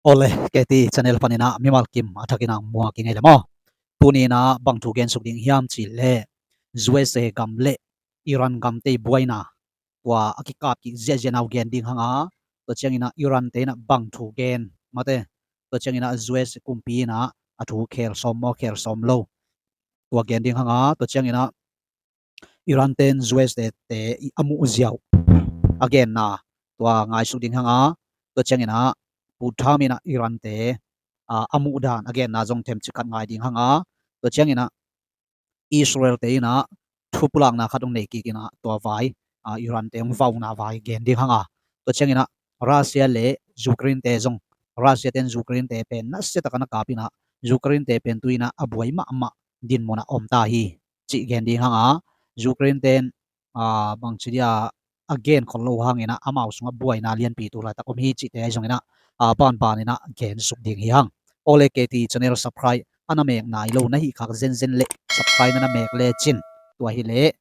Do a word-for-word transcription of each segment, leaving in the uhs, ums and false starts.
Awle, K T channel panin ah mimal kim a thakin ah muak i ngei le maw. Tuni in ah bang thu gensuk ding hiam cih leh U S A gam le Iran gamte buaina, tua a kikap kik ziahziah na uh gen ding hang a, tua ciangin ah Iran te in ah bang thu gen mate, tua ciangin ah U S kumpi in ah a thu khel sawm maw khel sawm lo, tua gen ding hang a, tua ciangin ah Iran ten U S te, te a muh ziau a genna tua ngaisuk ding hang a, tua ciangin ah Pu Trump in ah Iran te a muh dan a genna zong themcik khat ngai ding hang a, tua ciangin ah Israel te in ah thupulakna khat hong nei kik in ah tua vai Iran te hong vauna vai gen ding hang a, tua ciangin ah Russia le Ukraine te zong, Russia ten Ukraine te pen nasia takin a kap in ah Ukraine te pen tu in ah a buai mahmah dinmun ah om ta hi cih gen ding hang a, Ukraine ten bangci dia a gen khol lo hangin ah amau sungah buaina lianpi tu laitak om hi cihte ahi zongin ah banbanin ah gensuk ding hi hang. Awle, K T channel subscribe a na mek nai lo na hih khak zenzen le subscribe na na mek lecin, tua hi leh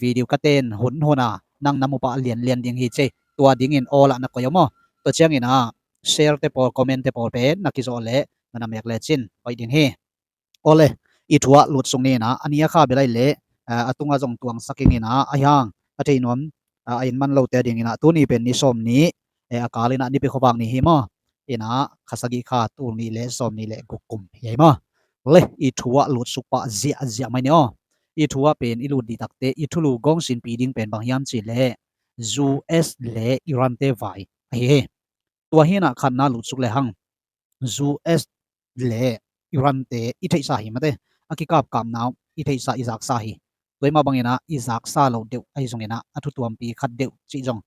video ka ten hunhun a nang na mu pah lianlian ding hi cei, tua dingin awl ah na koih aw maw. Tua ciangin ah share te pawl, comment te pawl pen na kizawh leh na na mek lecin hoih ding hi. Awle, i thu ah lutsuk ni in ah a ni a kha bel ahi leh a tungah zong tuangsak ing in ah a hiang a thei nuam a in man lote dingin ah tuni pen ni sawm ni a kal in ah nipi khuavak ni hi maw. In ah kha sagih kha tul ni le sawm ni le guk kum hi ahi maw. Le, i thu ah lutsuk pah ziahziah mai ni aw. I thu ah pen i lut dih takte i thulu gawngsinpi ding pen bang hiam cih leh U S le Iran te vai ahi hi. Tua hi in ah khatna lutsuk le hang, U S le Iran te i theihsa hi mate, a kikapkapna uh i theihsa i zaksa hi. Tua i mah bangin ah i zaksa lo deuh ahi zongin ah a thutuampi khat deuh cih zong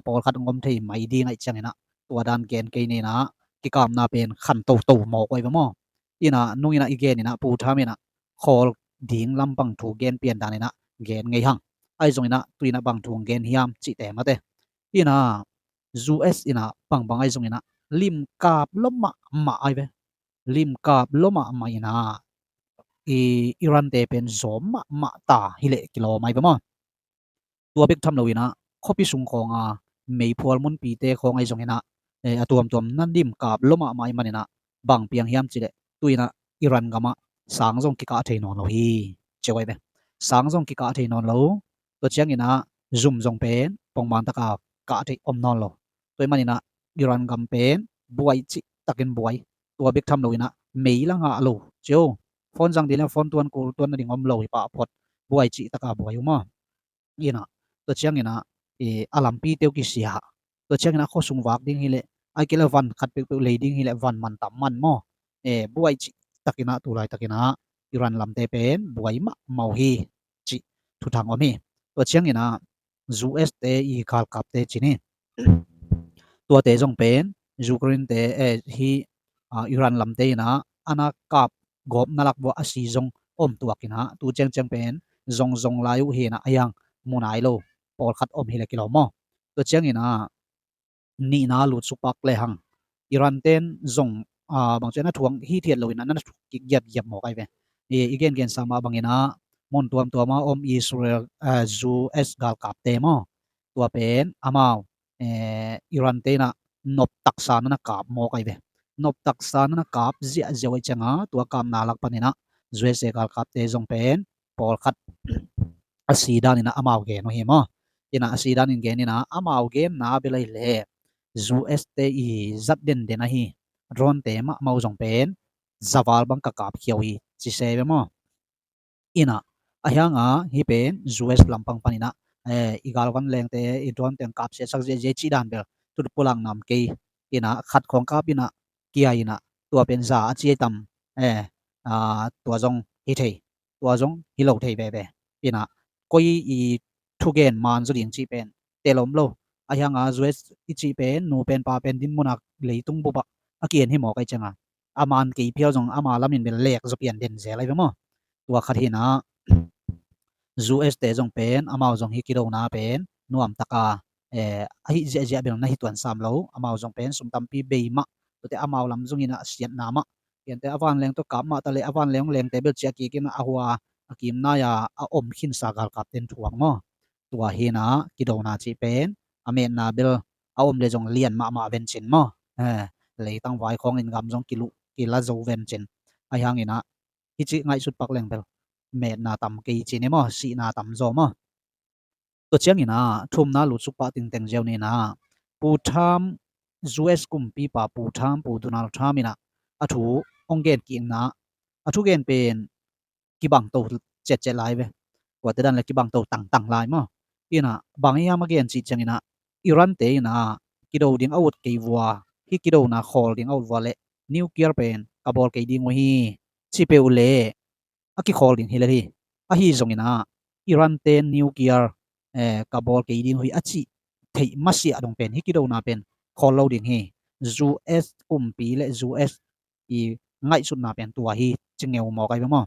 pawlkhat hong om thei mai ding ahi ciangin ah tua dan gen kei ni in ah kikapna pen khan toto mawk uh ahi ve maw. In ah nung in ah i gen in ah Pu Trump in ah khawl ding lampang thu gen pian dan in ah gen ngei hang. Ahi zongin ah tu in ah bang thu hong gen hiam cihte mate. In ah U S in ah bangbang ahi zongin ah limkap lua mahmah ahi ve. Limkap lua mahmah in ah Iran te pen zawm mahmah ta hi leh kilawm ahi ve maw. Tua bek tham lo in ah khuapi sung khawng a meiphual munpite khawng ahi zongin ah a tuamtuam na limkap lua mahmah ahih manin ah bang piang hiam cih leh tu in ah Iran gamah sang zong kikah thei nawn lo hi. Ci uh ahi ve. Sang zong kikah thei nawn lo. Tua ciangin ah zum zong pen pongman taka kah thei om nawn lo. Tua ahih manin ah Iran gam pen buai cih takin buai. Tua bek tham lo in ah mei la ngah lo. Ci uh. Phone zang dih le phone tuan kul tuan nading om lo hi pah phot. Buai cih taka buai uh maw. In ah tua ciangin ah a lampite uh kisia. Tua ciangin ah khuasung vak ding hi leh, ahih kei leh van khat peuhpeuh lei ding hi leh van man tam man maw. Buai cih takin ah tu laitakin ah Iran lamte pen buai mahmah uh hi cih thuthang om hi. Tua ciangin ah U S te i galkapte ci ni, tuate zong pen Ukraine te hi Iran lamte in ah a na kap gawpna lak vuah a si zong om tuak in ah tu ciangciang pen zongzong lai uh hi in ah a hiang mu nai lo pawlkhat om hi leh kilawm maw. Tua ciangin ah nihna lutsuk pak le hang, Iran ten zong bangci a na thuang hithiat lo in ah na thuak kik giapgiap mawk ahi ve. I gengensa mah bangin ah mun tuamtuam a om Israel, U S galkapte maw, tua pen amau Iran te in ah nop taksa na na kap mawk ahi ve. Nop taksa na na kap ziahziah uh ahi ciangin ah tua kapna lak panin ah U S A galkapte zong pen pawlkhat a si dan in ah amau gen uh hi maw. In ah a si dan in gen in ah amau genna bel ahi leh U S te i zat denden ahi drone te mahmah uh zong pen zaval bang ka kapkhia uh hi ci se ve maw. In ah a hiang a hih pen U S lampang panin ah i galvan lengte i drone teng kapsiatsak ziahziah cih dan bel thupulak nam kei. In ah khat khawng kap in ah kia in ah tua pen za a ci ahi tam, tua zong hi thei, tua zong hi lo thei veve. In ah koi i thugen man zaw ding cih pen tel om lo. A hiang a U S i cih pen nu pen pa pen dinmun a leitung bup ah a ki-en hi mawk ahi ciangin a man kei phial zong ama lamin bel lek zaw pian den zel ahi ve maw. Tua khat hi in ah U S te zong pen amau zong hih kidona pen nuam taka a hih ziahziah bel na hi tuan sam lo. Amau zong pen sum tampi bei mah, tuate amau lam zong in ah siatna mah, piante a vanleng tawh kap mah ta leh a vanleng lengte bel ciah kik in ah a hua a kim nai-a a om khinsa galkapten thuak maw. Tua hi in ah kidona cih pen a metna bel a om leh zong lian mahmah vencin maw. leitang vai khawngin gam zong kiluh kila zo ven cin. Ahi hangin ah hih ci ngaihsut pak leng bel metna tam kei ci ni maw, sihna tam zaw maw. Tua ciangin ah thumna lutsuk pah tengteng ziau ni in ah Pu Trump, U S kumpipa Pu Trump, Pu Donald Trump in ah a thu hong gen kikna, a thugen pen kibang to ciatciat lai ve. Kuate dan le kibang to tangtang lai maw. In ah bang hiam a gen cih ciangin ah Iran te in ah kido ding a ut kei vua, hih kidona khawl ding a ut vua le nuclear pen ka bawl kei ding uh hi, ci peuh le a kikhawl ding hi lel hi. Ahi zongin ah Iran te nuclear, eh, ka bawl kei ding uh hi a cih theih masiah dong pen hih kidona pen khawl lo ding hi. U S kumpi le U S i ngaihsutna pen tua hi ci ngeu mawk ai ve maw.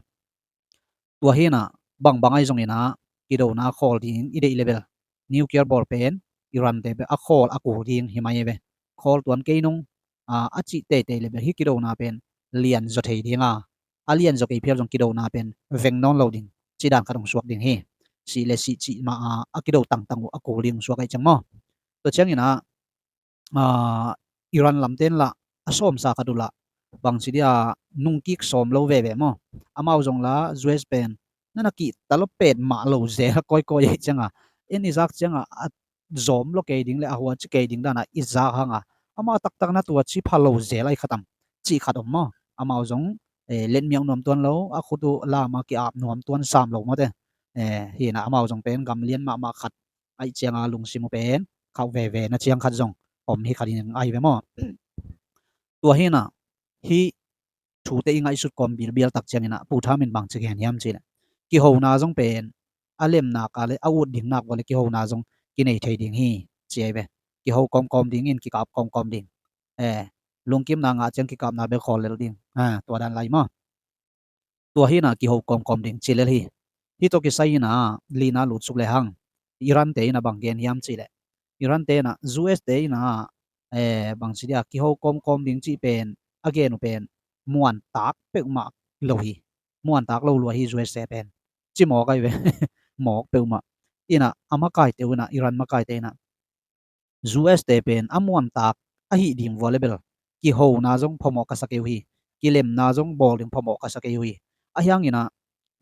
Tua hi in ah bangbang ahi zongin ah kidona khawl ding i deih le bel nuclear bawl pen Iran te bel a khawl a kul ding hi mai ai ve. Khawl tuan kei nung, ah, a cih teitei le bel hih kidona pen lian zaw thei ding a, a lian zaw kei phial zong kidona pen veng nawn lo ding ci dan khat hong suak ding hi. Sih le sih cih mah a, a kido tangtang uh a kul ding hong suak ai ciang maw. Tua ciangin ah, ah, Iran lamten lah a sawmsa khat uh lah bangci dia nungkik sawm lo veve maw. Amau zong lah U S pen na na kihta lo pet mah lo zel kawikawi ahi cianga, en i zak cianga a zawm lo kei ding le a huaci kei ding dana i zak hanga amau taktak na tuaci pha lo zel ahi khatam cih khat om maw. Amau zong, eh, letmiak nuam tuan lo, a khut uh lama ki-ap nuam tuan sam lo mawte. Eh, hina amau zong pen gam lian mahmah khat aih cianga lungsim uh pen khauh veve na ciang khat zong om hi khat in ahi ve maw. Tua hina hih thute i ngaihsut kawm bilbial tak ciangin ah Pu Trump in bangci gen hiam cih leh kihona zong pen a lemnak a le a ut ding nak vua le kihona zong kinei thei ding hi ci ai ve. Kiho kawmkawm dingin kikap kawmkawm ding. Eh, lungkimna ngah ciang kikapna bek khawl lel ding. Ah, tua dan lai maw. Tua hina kiho kawmkawm ding ci lel hi. Hih tawh kisai hina lina lutsuk le hang Iran te hina bang gen hiam cih leh Iran te hina U S te hina, eh, bangci dia kiho kawmkawm ding cih pen a gen uh pen muantak peuhmah lo hi. Muantak lo lua hi U S te pen ci mawk ai ve. Mawk peuhmah. Hina a makaite uh hina Iran makaite hina U S te pen a muantak ahih ding vua le bel kihona zong phamawh ka sa kei uh hi. Kilemna zong bawl ding phamawh ka sa kei uh hi. Ahi hangin ah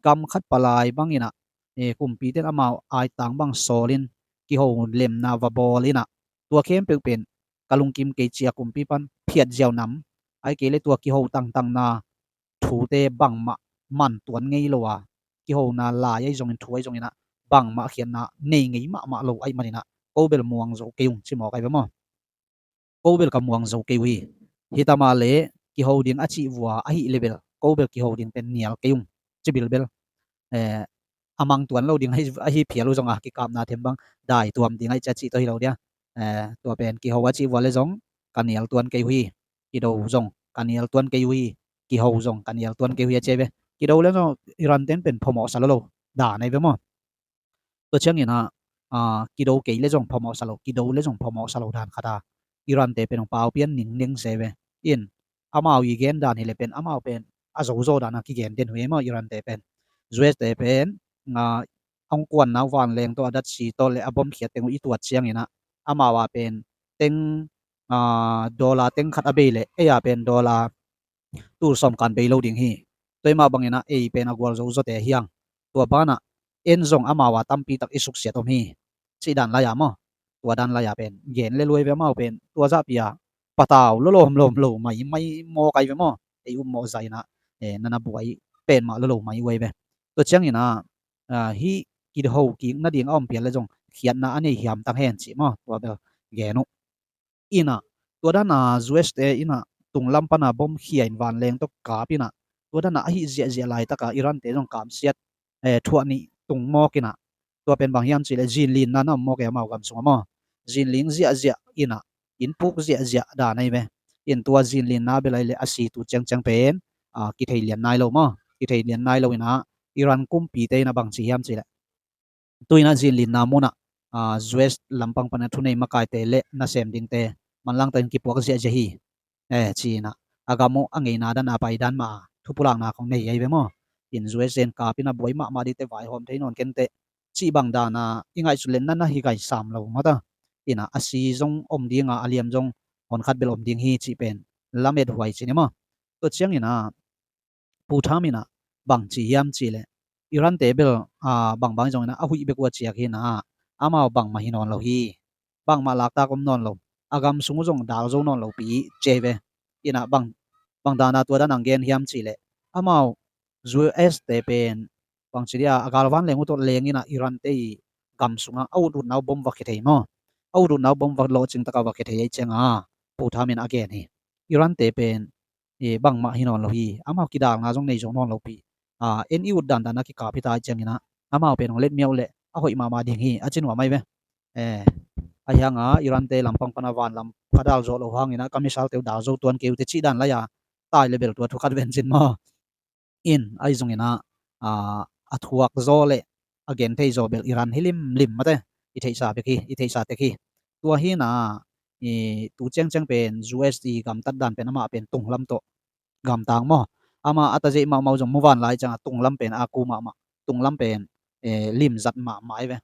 gam khat palai bangin ah, eh, kumpite in amau aitang bang sawlin kiho lemna va bawl in ah tua khempeuh pen ka lungkim kei ci a kumpi pan phiat ziau nam, ahih kei le tua kiho tangtangna thute bangmah man tuan ngei lo a, kihona lai ahi zongin thu ahi zongin ah bangmah khiatna nei ngei mahmah lo ahih manin ah ko bel muang zo kei ung ci mawk ai ve maw. Ko bel ka muang zo kei uh hi. Hita mah le kiho ding a cih vua ahih le bel ko bel kiho ding pen nial kei ung ci bilbel. Eh, a mang tuan lo ding ahi, ahi phial uh zong a kikapna them bang dai tuam ding ahi ci a cih tawh hi lo dia. Eh, tua pen kiho a cih vua le zong ka nial tuan kei uh hi. Kido zong ka nial tuan kei uh hi. Kiho zong ka nial tuan kei uh hi a ci ai ve. Kido le zong Iran ten pen phamawh sa lo lo dan ai ve maw. Tua ciangin ah, ah, kido kei le zong phamawh sa lo, kido le zong phamawh sa lo dan khat a Iran te pen hong pau pian ningning se ve. In amau i gen dan hi le pen amau pen a zozo dan a kigen den uh hi maw Iran te pen. U S te pen, ah, hong kuanna uh vanleng tawh a datsi tawh le a bom khiat teng uh i tuat ciangin ah amau a pen teng, ah, dollar teng khat a bei le ei a pen dollar tul sawm kan bei lo ding hi. Tua hi mah bangin ah ei pen a gualzo zawte hiang. Tua banah en zong amau a tampi tak i suksiat om hi. Cih dan lai-a maw. Tua dan lai-a pen gen le luai ve amau pen tua zahpi-a patau lolawm lawm lo mai mai mawk ai ve maw. Ei um mawh zainah, eh, nana buai pen mah lolo mai uai ve. Tua ciangin ah, ah, hih kiho kik nading a om pial le zong khiatna a nei hiam tang hen cih maw. Tua bel gen uh. Inah tua dana U S te inah tunglam pana bom khia in vanleng tawh kap inah tua dana ahi ziahziah laitaka Iran te zong kamsiat, eh, thuah nih tung mawk inah tua pen bang hiam cihleh zinlinna na om mawk e amau gam sungah maw. Zinling ziahziah inah inn puk ziahziah dan ahi ve. In tua zinlinna bel ahi leh a situ ciangciang pen, ah, kithei lian nai lo maw. Kithei lian nai lo inah Iran kumpite inah bang ci hiam cihleh tu inah zinlinna munah, ah, U S lampang pana thunei makaite le nasem dingte manlangta in kipuak ziahziah hi. Eh, ci inah a gam uh a ngeina dan a pai dan mah a thupulakna khong nei ahi ve maw. In U S in kap inah buai mahmah dingte vaihawm thei nawn kenteh cih bang dana i ngaihsut le nana hi gai sam lo mata. Inah a si zong om dinga a liam zong hon khat bel om ding hi cih pen lamet huai ci ni maw. Tua ciangin ah Pu Trump in ah bang ci hiam cih leh, Iran te bel, ah, bangbang zongin ah a huih bek uh a ciak hi in ah, amau bangmah hi nawn lo hi. Bangmah laktak om nawn lo. A gam sung uh zong dal zo nawn lo pi ci hi ve. In ah bang, bang dan a tua dan a gen hiam cih leh, amau U S te pen bang ci dia, a galvan leng uh tawh leng in ah Iran te i gam sungah a ut utna uh bom va khia thei maw. A ut utna uh bom va lawhcing tak a va khia thei ahih ciangin ah Pu Trump in a gen hi. Iran te pen, eh, bangmah hi nawn lo hi. Amau kidalna zong nei zo nawn lo pi. Ah, en i ut dandan a kikap hi ta ahih ciangin ah amau pen hong let miau leh a hoih mahmah ding hi, a ci nuam ahi ve. Eh, ahi hang a Iran te lampang pan a van lam ka dal zawh loh hangin ah ka missile te uh dal zo tuan kei uh teh cih dan lai a tai leh bel tua thu khat ven cin maw. In, ahi zongin ah, ah, a thuak zaw leh a gen thei zaw bel Iran hi limlim mate, i theihsa bek hi, i theihsa tek hi. Tua hi in ah, i tu ciangciang pen U S i gamtat dan pen amah pen tunglam tawh gamtang maw. Amah a tazeih mahmah uh zong muvanlai ciangah tunglam pen a ku mahmah, tunglam pen, eh, limzat mahmah ahi ve.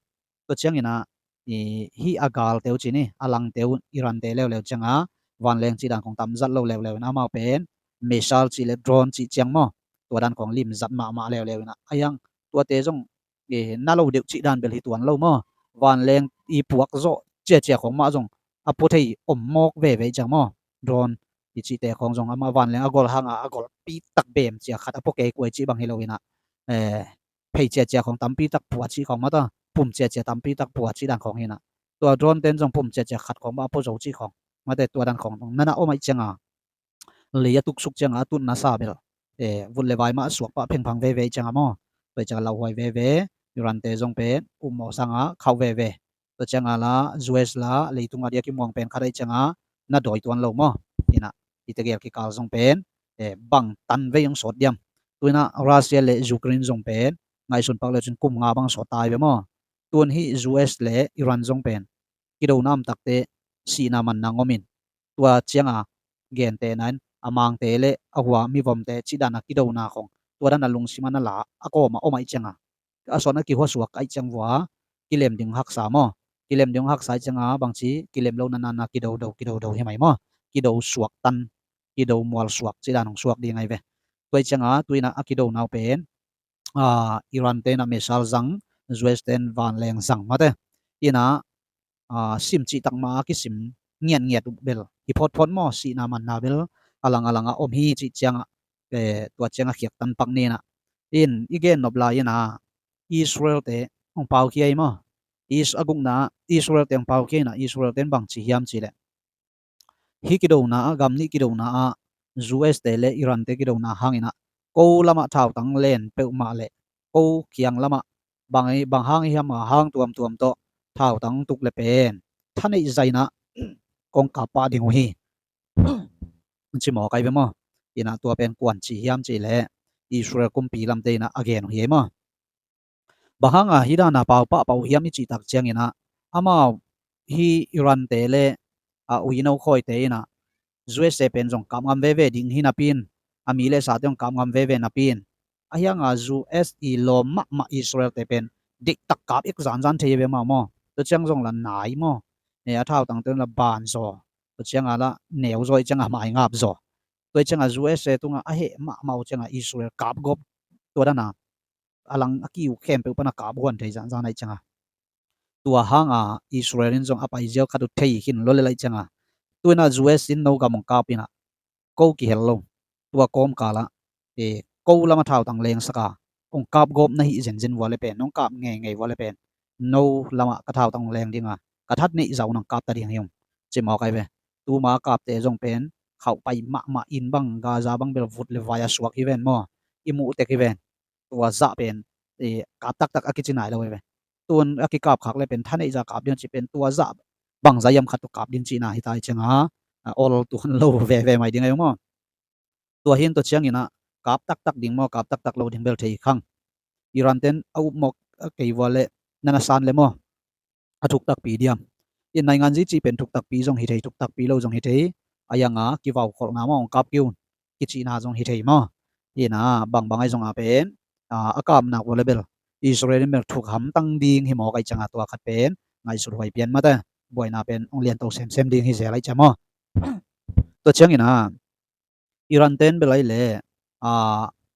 Tua ciangin ah, i, hih a galte uh ci ni, a langte uh Iran te leuleu ciangah vanleng cih dan khong tam zat lo leuleu in ah amau pen missile cih leh drone cih ciang maw, tua dan khong limzat mahmah leuleu in ah, ahi hang tuate zong, i, na lo deuh cih dan bel hi tuan lo maw. Vanleng i puak zawh ciacia khong mah zong a pua thei om mawk veve ciang maw. Drone i cihte khong zong amah vanleng a gol hangah a gol pitak bem cia khat a pua kei kuai cih bang hi lo in ah, eh, phei ciacia khong tampi tak pua cih khong mata, pum ciacia tampi tak pua cih dan khong hi in ah, tua drone ten zong pum ciacia khat khong mah a pua zo cih khong mate, tua dan khong nana om ahih ciangin ah lei a tuksuk ciangin a tutna sa bel, eh, vut leh vai mah a suak pah phengphang veve ahih ciangin ah maw. Tua ahih ciangin ah lauhuai veve, Iran te zong pen upmawh sangin khauh veve. Tua ciangin ah la U S la leitung a dia kimuang pen khat ahih ciangin ah na dawi tuan lo maw. In ah i tegel kikal zong pen, eh, bang tan vei hong sawt diam. Tu in ah Russia leh Ukraine zong pen ngaihsun pak leu cin kum nga bang sawt ta hi ve maw. Tun hih U S leh Iran zong pen kidona om takte sihna manna ngawm in, tua ciangin a gentehna in a mangte leh a hua mivomte cih dan a kidona khong tua dan a lungsim a na la a kawm a om ahih ciangin a, a sawt a kihua suak ahih ciang vua kilem ding haksa maw. Kilem ding haksa ahih ciangin a bangci kilem lo nana na kidodo kidodo hi mai maw. Kido suak tan, kido mual suak cih dan hong suak ding ahi ve. Tua ahih ciangin a tu in ah a kidona uh pen, ah, Iran te in ah missile zang, U S te in vanleng zang mate. In ah, ah, sim cih tak mah a kisim ngiatngiat uh bel hi photphot maw, sihna manna bel a lang a lang a om hi cih ciangin ah, eh, tua ciangin a khiak tan pak ni in ah. In i gen nop lai in ah Israel te hong pau khia hi maw. Is a gukna Israel te hong pau khia in ah Israel te in bang ci hiam cih leh, hih kidona ah, gam nih kidona ah, U S te leh Iran te kidona hangin ah ko lamah thautang len peuhmah leh ko kiang lamah bang, bang hang hiam a hang tuamtuam tawh thautang tuk leh pen thaneih zah in ah kong kap pah ding uh hi, ci mawk ahi ve maw. In ah tua pen kuan ci hiam cih leh Israel kumpi lamte in ah a gen uh hi maw. Bang hangin hih dan a pau pahpah uh hiam i cih tak ciangin ah, amau hih Iran te leh a uino khawite in ah U S A pen zong kap ngam veve ding hi napi in, a mi leh sate zong kap ngam veve napi in, ahi hangin U S i lawm mahmah Israel te pen deihtak kap ek zanzan thei ve maw maw. Tua ciang zong la nai maw. Eh, a thautangte zong la ban zaw. Tua ciangin la neu zaw ahih ciangin a mai ngap zaw. Tua ahih ciangin U S A tungah a heh mahmah uh ciangin Israel kap gawp tua dan a a lang a ki uh khempeuh pan a kap huan thei zanzan ahih ciangin. Tua hangin Israel in zong a paiziau khat uh thei khin lo lel ahih ciangin. Tu in ah U S in no gam hong kap in ah ko kihel lo. Tua kawmkal ah, eh, ko lamah thautang lengsak a hong kap gawp na hih zenzen vua leh pen, nong kap ngeingei vua leh pen, no lamah ka thautang hong leng ding a, ka that neih zah un hong kap ta ding hi ung, ci mawk ahi ve. Tuma a kapte zong pen khauh pai mahmah in bang, Gaza bang bel vut leh vai a suak hi ven maw. I muh tek hi ven. Tua zah pen, eh, kap taktak a kici nai lo hi ve. Tun a kikap khak leh pen thaneih zah kap ding ci pen tua zah bang zah hiam khat tawh kap ding cihna hi ta ahih ciangin a, a ol tuan lo veve mai ding ahi uh maw. Tua hi in tua ciangin ah kap taktak ding maw, kap taktak lo ding bel thei khang. Iran ten a upmawk a kei vua leh nana san leh maw, a thuk takpi diam. In nainganzi cih pen thuk takpi zong hi thei, thuk takpi lo zong hi thei. Ahi hangin kivau kholhna maw, hong kap kei un, kicihna zong hi thei maw. In ah bangbang ahi zongin pen, ah, a kap nak vua leh bel Israel in bel thuk hamtang ding hi mawk ahih ciangin tua khat pen ngaihsut huai pian mate. Buaina pen hong lianto semsem ding hi zel ahih ciang maw. Tua ciangin ah Iran ten bel ai le, a,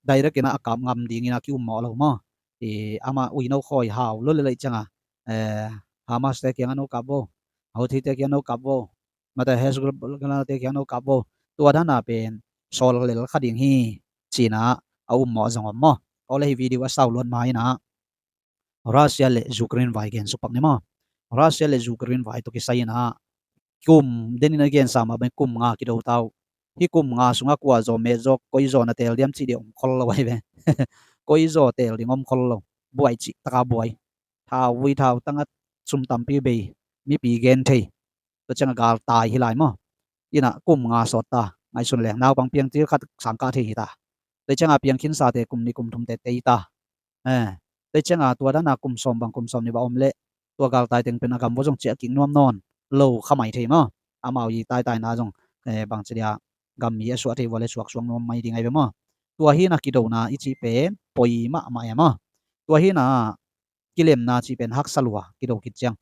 direct ina a kap ngam dingin a ki-ummawh lo maw. I, ama uino khawi hau lo le lai cianga, eh, Hamas te kianga no kap vo, Houthi te kianga no kap vo, mate Hezbollah te kianga no kap vo. Tua dana pen sawl lel kha ding hi, cina a ummawh zong om maw. Awle hi video a sau luat ma ina Russia le Ukraine vai gen supak ni maw. Russia le Ukraine vai tawh kisai ina kum denin a gensa mah bang kum nga kido tau. Hi kum nga sunga kua zaw me zaw koi zaw na tel diam cih dih om khol lo ai ve. Koi zaw tel ding om khol lo. Buai cih taka buai. Thau vui thau tanga sum tampi bei. Mipi gen thei. Tua cianga gal tai hi lai maw. Ina kum nga sawt ta. Ngaihsun leng naupang piang til khat sangkah thei hi ta. Tua cianga piang khinsa te kum ni kum thum te tei ta. Eh, tua cianga tua dana kum sawm bang kum sawm ni ba om le tua gal tai teng pen a gam vo zong ciah kik nuam nawn lo kha mai thei maw. Amau i tai tai na zong, eh, bang ci dia gam mi a suah thei vo le suak suak nuam mai ding ai ve maw. Tua hina kidona i cih pen poi mahmah e maw. Tua hina kilemna cih pen haksa lua kido kit ciang.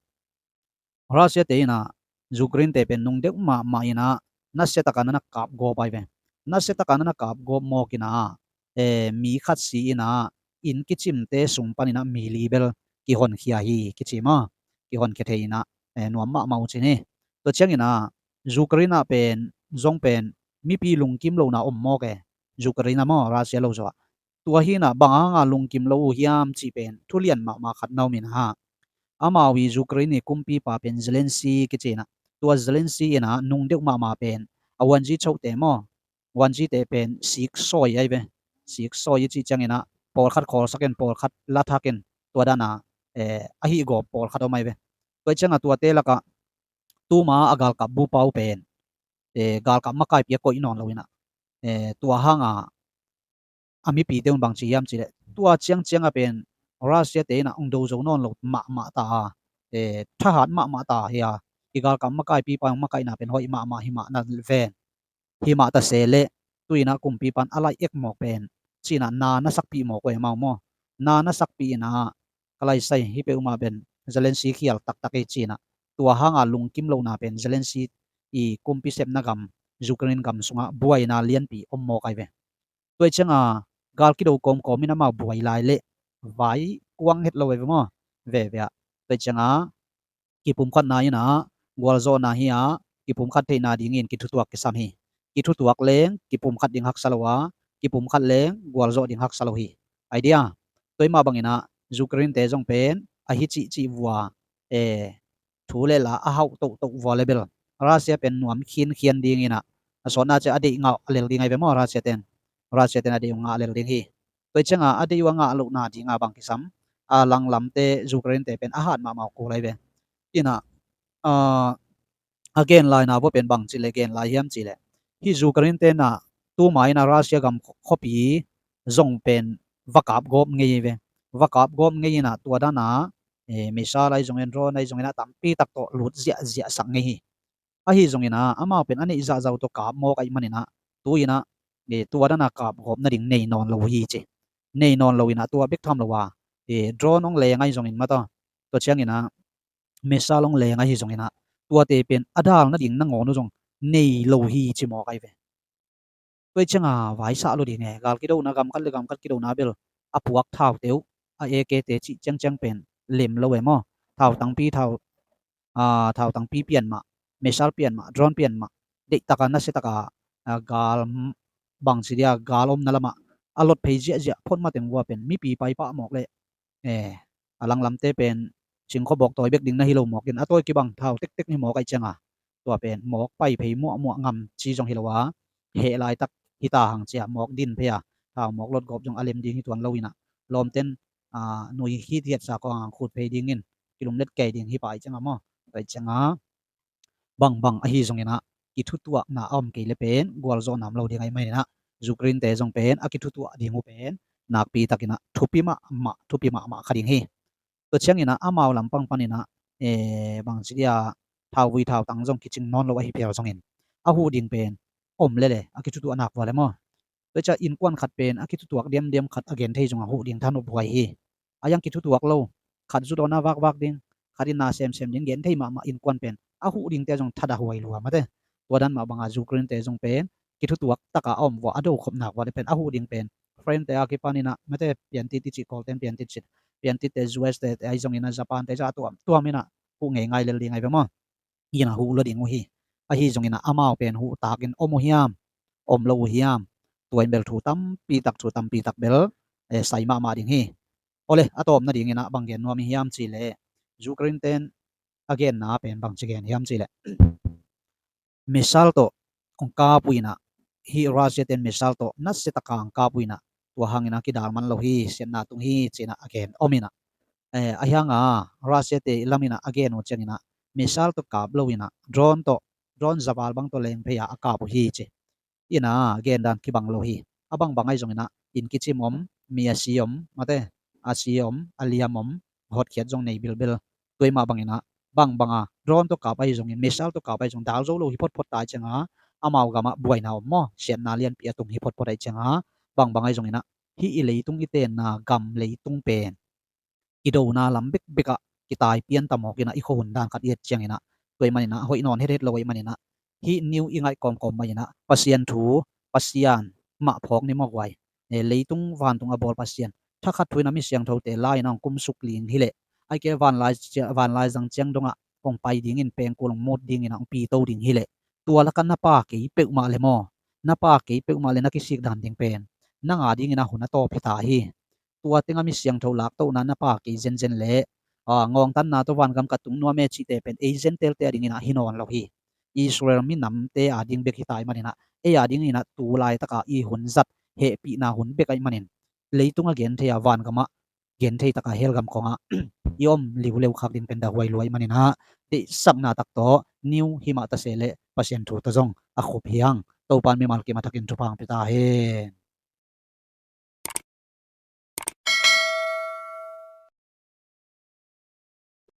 Russia te ina Ukraine te pen nung deuh mahmah ina nasia taka nana kap gawp ai ve. Nasia taka nana kap gawp mawk ina, eh, mi khat si ina inn kicimte sung pan ina mi li bel kihonkhia hi kici maw. Kihonkhia thei ina, eh, nuam mahmah uh cin hi. Tua ciang ina Ukraine ah pen zong pen mipi lungkim lohna om mawk e. Ukraine ah maw Russia lo zawh ah. Tua hina bang hanga lungkim lo uh hiam cih pen thulian mahmah khat na om ina. Amau i Ukraine i kumpipa pen Zelensky kici ina. Tua Zelensky ina nung deuh mahmah pen a wanzi chote maw. Wanzi te pen sik sawi ai ve. Sik sawi i cih ciang ina pawlkhat khawlsak in pawlkhat lathak in tua dana, eh, ahi gawp pawlkhat om ai ve. Tua i cianga tuate laka tuma a galkap bupa uh pen, eh, galkap makaipi a koih nawn lo ina, eh, tua hanga a mipite un bang ci hiam cih leh tua ciang cianga pen Russia te ina ong do zo nawn lo mahmah ta a, eh, thahat mahmah ta hi a, i galkap makaipipa ong makaihna pen hoih mahmah hi mah na ven. Hi mah ta se leh tu ina kumpipan a laih ek mawk pen ci ina na nasakpih mawk uh e mau maw. Na nasakpih ina ka laisai hi peuhmah pen Zelensky khial taktak i ci ina tua hanga lungkim lohna pen Zelensky i kumpi sepna gam Ukraine gam sunga buaina lianpi om mawk ai ve. Tua i cianga gal kido kawmkawm in amau buai lai leh vai kuang het lo ai ve maw. Veve ah tua i cianga kipumkhatna ina gualzawhna hi a, kipumkhat theihna dingin kithutuak kisam hi. Kithutuak leng kipumkhat ding haksa lo a, kipumkhat leng gualzawh ding haksa lo hi. Idea tua i mah bang ina Ukraine te zong pen ahi cihcih vua, eh, thu le la a hauh tohtoh vua le bel Russia pen nuam khinkhian ding ina a sawtna cia a deih ngah a lel ding ai ve maw Russia ten. Russia ten a deih ngah a lel ding hi. Tua i cianga a deih uh a ngah lohna dinga bang kisam a langlamte Ukraine te pen a hat mahmah uh kul ai ve. Ina, ah, a gen laina vua pen bang cih leh gen lai hiam cih leh hi Ukraine te na tuma ina Russia gam khuapi zong pen va kap gawp ngei ai ve. Va kap gawp ngei ina tua dana, eh, missile ai zongin drone ai zongin a tampi tak tawh lut ziahziah sak ngei hi. Ahi zongina amau pen a neih zahzah uh tawh kap mawk aih manina tu ina, eh, tua dana kap gawp nading nei nawn lo hi ci. Nei nawn lo ina tua bek tham lo a, eh, drone ong leng ahi zongin mata tua ciangina missile ong leng ahi zongina tuate pen a dal nading nangawn uh zong nei lo hi ci mawk aih ve. Tua i cianga vaisah lo ding e, gal kidona gam khat le gam khat kidona bel a puak thaute uh a A K te cih ciangciang pen lem lo e maw. Thau tangpi thau, ah, thau tangpi pian mah, missile pian mah, drone pian mah, deihtaka nasetaka, ah, gal m-, bang ci dia gal omna lamah a lot phei ziahziah phot mateng vua pen mipi paipah mawk le, eh, a langlamte pen cingkhaw bawk tawi bek ding na hi lo mawkin a tawi kibang thau tektek hi mawk aih cianga tua pen mawk pai phei muahmuah ngam ci zong hi lo a, heh laitak hita hang cia mawk din phei a, thau mawk lot gawp zong a lem ding hi tuan lo ina lawmten, ah, nui hithiatsa kawng hang khut phei dingin kilumlet kei ding hi pa aih cianga maw. Tua aih cianga bangbang ahi zongina kithutuakna a om kei le pen gualzawh nam lo ding aih manina Ukraine te zong pen a kithutuah ding uh pen nakpi takina thupi mahmah, thupi mahmah kha ding hi. Tua ciangina amau lampang panina, eh, bang ci dia thauvui thautang zong kicing nawn lo ahi phial zongin a huh ding pen om lele a kithutuah nak vua le maw. Tua cia innkuan khat pen a kithutuak diamdiam khat a gen thei zong a huh ding than uh buai hi. A yang kithutuak lo khat zut awna vakvak ding, khat in na semsem ding gen thei mahmah innkuan pen a huh dingte zong thada huai lua mate. Tua dan mah banga Ukraine te zong pen kithutuak taka a om vua a do khopnak vua pen a huh ding pen foreign te a kipan inah mate piantit i cih Kawlten piantit cih, piantit te U S te te ahi zongin a Japan te zah a tuamtuam inah huh ngeingai lel ding ahi ve maw. Inah huh lo ding uh hi. Ahi zongin ah amau pen huh takin om uh hiam, om lo uh hiam, tua in bel thu tampi tak, thu tampi tak bel sai mahmah ding hi. Awle, a tawpna dingin ah bang gen nuam i hiam cihleh, Ukraine ten a genna pen bangci gen hiam cihleh, missile tawh hong kap uh inah, hih Russia ten missile tawh nasia taka hong kap uh inah, tua hangin ah kidal man lo hi, siatna tung hi ci-in ah a gen om inah, ahi hanga Russia te lam inah a gen uh ciangin ah missile tawh kap lo inah drone tawh, drone zaval bang tawh leng phei a a kap uh hi ci. Inah gendan kibang lo hi. A bangbang ahi zongin ah inn kicim om, mi a si om, mate, a si om, a liam om, hotkhiat zong nei bilbil. Tua mah bangin ah bangbang a drone tawh kap ahi zongin, missile tawh kap ahi zong dal zo lo hi photphot ta i cianga, amau gamah buaina om maw, siatna lianpi a tung hi photphot a i cianga, bangbang ahi zongin ah hih i leitung i tenna gam leitung pen i dona lam bekbek ah kitai pian ta mawk inah i khuahun dan khat i et ciangin ah, tua ahih manin ah hoih nawn hethet lo ahih manin ah, hih news i ngaih kawmkawm mah inah Pasian thu, Pasian mah phawk ni maw guai. Leitung vantung a bawl Pasian, thakhat thu inah mi siangthote lai inah hong kumsuk ling hileh, ahih kei leh vanlai zang ciang dongah hong pai dingin pengkul hong mut dingin ah hong pito ding hileh, tua lakah na pa kei peuhmah le maw, na pa kei peuhmah le na kisik dan ding pen nang a dingin ah hun a tawp hi ta hi. Tua tengah mi siangtho laktohna na pa kei zenzen leh, ngawngtanna tawh vangam ka tung nuam e cihte pen ei Gentile te a dingin ah hi nawn lo hi. Israel minamte a ding bek hi ta ahih manin ah, ei a dingin ah tu laitaka i hun zat hehpihna hun bek ahih manin, leitung a genthei a vangamah genthei taka hell gam kongah i om liuleu khak ding pen dahuai lua ahih manin ah, deihsakna tak tawh news himah ta se leh Pasian thu tawh zong a khup hi hang. Topan mimal kim a thakin thupha hong pia ta hen.